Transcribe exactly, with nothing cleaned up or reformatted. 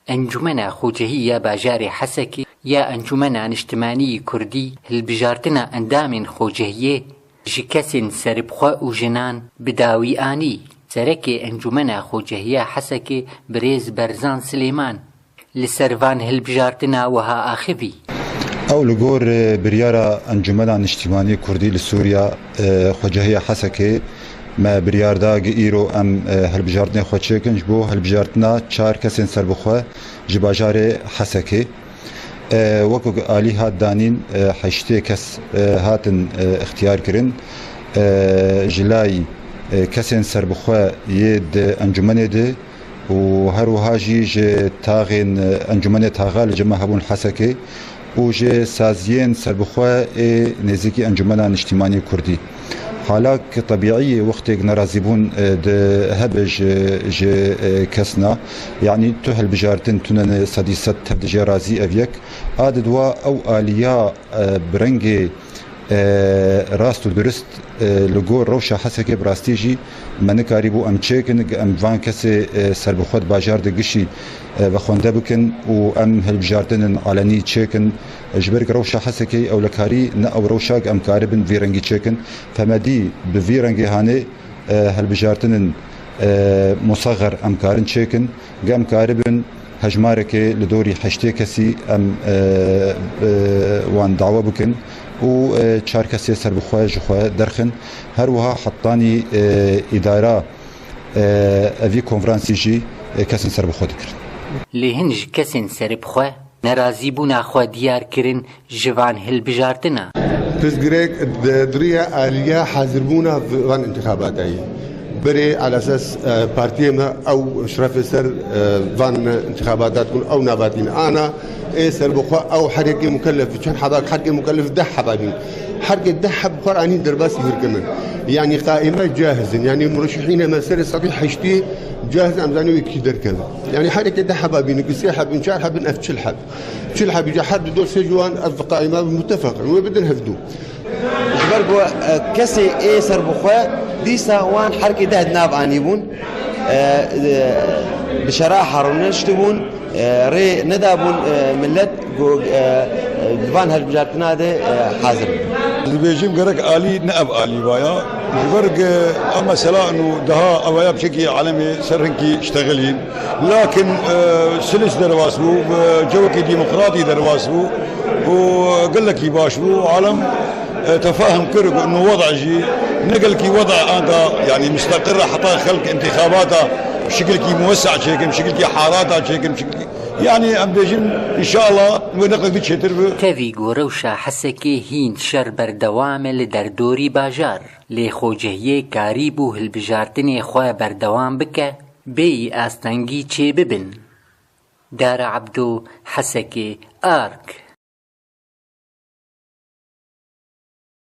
Encûmena Xocehî ya bajarê Hesekê ya Encûmena Niştimanî yî Kurdî hilbijartina endamên xocehiyê ji kesên serbixwe û jinan bi dawî anî. Serekê Encûmena Xocehiya Hesekê birêz Berzan Silêman li ser van hilbijartina wiha axivî. Ew li gor, e, biryara Encûmena Niştimanî Kurdî li Sûriya, e, Xwecehiya Hesekê me biryar da gi îro em, e, hilbijartinê xwe çêkin ji bo hilbijartina çar kesên serbixwe ji bajarê Hesekê. E, wekû alî hat danîn, e, heştê kes, e, hatin, e, ixtiyar kirin. E, ji lay, e, kesên serbixwe yê di encûmenê de û her wiha jî ji taxên, e, encûmenê taxa li cem me hebûn Hesekê û ji saziyên serbixwe ê nêzîkî Encûmena Niştîmanî Kurdî. Halak tebîî ye wextêk nerazîbûn, e, di hebe ji, ji, e, kesna, yanî tu hilbijartin tune ne sedî sed tev dijî razî ev yek. A di dua ew aliya, e, bi rengê, e, rast û durist, e, li gor rewşa Hesekê bi rastî jî me nikarîbû em çêkin, em van kesê, e, serbixwe di bajar de gişî, e, vexwende bikin û em hilbijartinên alenî çêkin. Ji ber ku rewşa Hesekê ew li karî ne ew rewşa ku em karibin vî rengî çêkin. Femedî bi vî rengê hanê, e, hilbijartinên, e, musexer em karin çêkin. Ge em karibin hejmarekê li dorî heştê kesî em, e, e, wan dawa bikin û, e, çar kesê serbixwe ji xwe derxin. Her wiha hetanî, e, îdara, e, evî konferansî jî, e, kesên serbixwe dikirin. Lê hin ji kesên serbixwe nerazîbûna xwe diyar kirin ji van hilbijartina. Pirsgirêk di, di riya aliya hazirbûna van intixabata ye. Berê ala esas, e, partiyê me ew şirefê ser, e, van intixabata dibûn, ew nava tîn. Ana ê serbixwe ew herekê mukellef, çend heba herekê mukellef, deh heba bîn. Herekê deh heb xwe anî derbasî vir kirin. Yanî qaîme cahiz in. Yanî murşihînê me serê sedî heştê cahiz, em zanî wê kî derkeve. Yanî herekê deh heba bîn, ku sê heb in, çar heb in, ev çil heb. Çil hebî ca her du dosê ji wan ev qaîma bi mutefeq in, wê bidin hevdu. Ji ber ku, e, kesê ê serbixwe dîsa wan herkê deh di nav anîbûn, e, e, bi şeraha rûniştibûn, e, rê nedabûn, e, millet ku, e, e, di van hilbijartina de, e, hazir bin. Dibêjim gerek alî ne ev alî vaya. Ji ber ku ev mesela û daha evaya bi şekî alemê ser hinkî ştexilîn. Lakin, e, silis derbas bû, bi cewekî demokratî derbas bû û gelekî baş bû. Alem, e, tefahim kir ku nu weda jî ne gelekî weda anka, yanî, misteqir e, heta xelk intixabata şikilkî muwesa çêkin, şikilkî harata çêkin, şikilkî, yanî, em bêjin, înşallah, wê neqek di çêtir bi. Tevî ku rewşa Hesekê hîn şer berdewam e li derdorî bajar, lê xocehiyê karîbû hilbijartinê xwe berdewam bike, bêyî astengî çêbibin. Dara Ebdo, Hesekê, Ark.